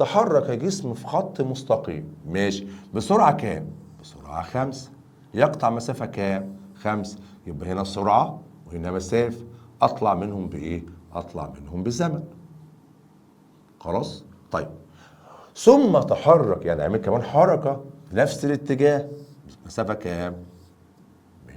تحرك جسم في خط مستقيم، ماشي، بسرعة كام؟ بسرعة 5، يقطع مسافة كام؟ 5. يبقى هنا سرعة وهنا مسافة، أطلع منهم بإيه؟ أطلع منهم بزمن. خلاص؟ طيب ثم تحرك، يعني عمل كمان حركة نفس الاتجاه، مسافة كام؟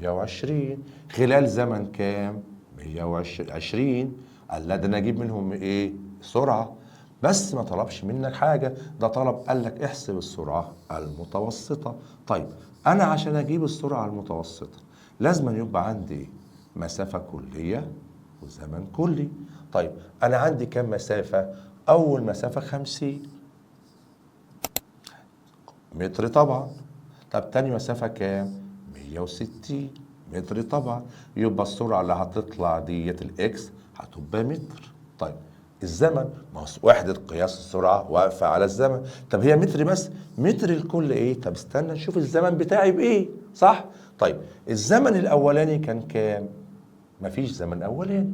120، خلال زمن كام؟ 120. قال لا ده انا اجيب منهم ايه؟ سرعة. بس ما طلبش منك حاجة، ده طلب قال لك احسب السرعة المتوسطة. طيب انا عشان اجيب السرعة المتوسطة لازم يبقى عندي ايه؟ مسافة كلية وزمن كلي. طيب انا عندي كام مسافة؟ اول مسافة 50 متر طبعا. طب تاني مسافة كام؟ 160 متر طبعا. يبقى السرعة اللي هتطلع ديت ال X هتبقى متر. طيب الزمن، ما هو وحدة قياس السرعة واقفة على الزمن. طب هي متر بس، متر الكل ايه؟ طب استنى نشوف الزمن بتاعي بايه، صح؟ طيب الزمن الاولاني كان كام؟ مفيش زمن اولاني،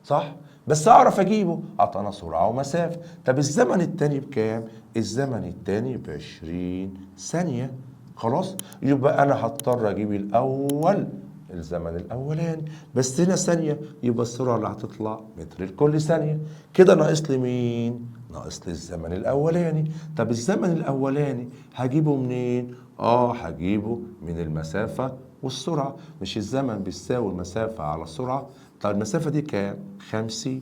صح؟ بس اعرف اجيبه، اعطانا سرعة ومسافه. طب الزمن التاني بكام؟ الزمن التاني ب20 ثانية. خلاص، يبقى انا هضطر اجيب الاول الزمن الاولاني، بس هنا ثانية، يبقى السرعة اللي هتطلع متر لكل ثانية. كده ناقص لي مين؟ ناقص لي الزمن الاولاني. طب الزمن الاولاني هجيبه منين؟ هجيبه من المسافة والسرعة. مش الزمن بيساوي المسافة على السرعة؟ طب المسافة دي كام؟ 50.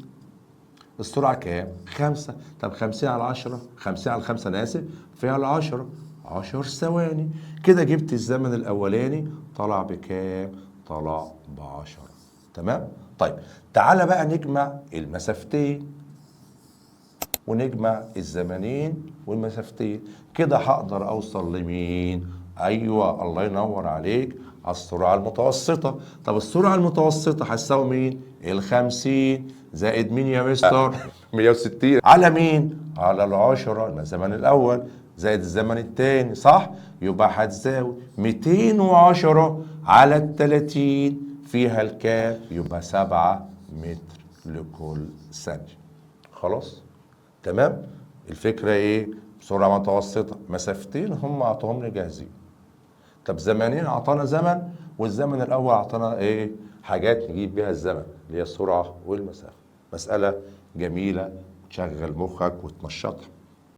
السرعة كام؟ 5. طب 50 على 10، 50 على 5 أنا آسف، فيها ال10، 10 ثواني. كده جبت الزمن الأولاني طلع بكام؟ طلع ب10. تمام؟ طيب تعالى بقى نجمع المسافتين ونجمع الزمنين والمسافتين، كده هقدر أوصل لمين؟ أيوة الله ينور عليك، على السرعة المتوسطة. طب السرعة المتوسطة هتساوي مين؟ ال50 زائد مين يا مستر؟ 160 على مين؟ على ال10، الزمن الأول زائد الزمن الثاني، صح؟ يبقى هتساوي 210 على ال30 فيها الكام؟ يبقى 7 متر لكل ثانية. خلاص؟ تمام؟ الفكرة إيه؟ سرعة متوسطة، مسافتين هم عطاهم لي جاهزين. طب زمانين عطانا زمن، والزمن الأول عطانا إيه؟ حاجات نجيب بيها الزمن اللي هي السرعة والمسافة. مسألة جميلة تشغل مخك وتنشطها.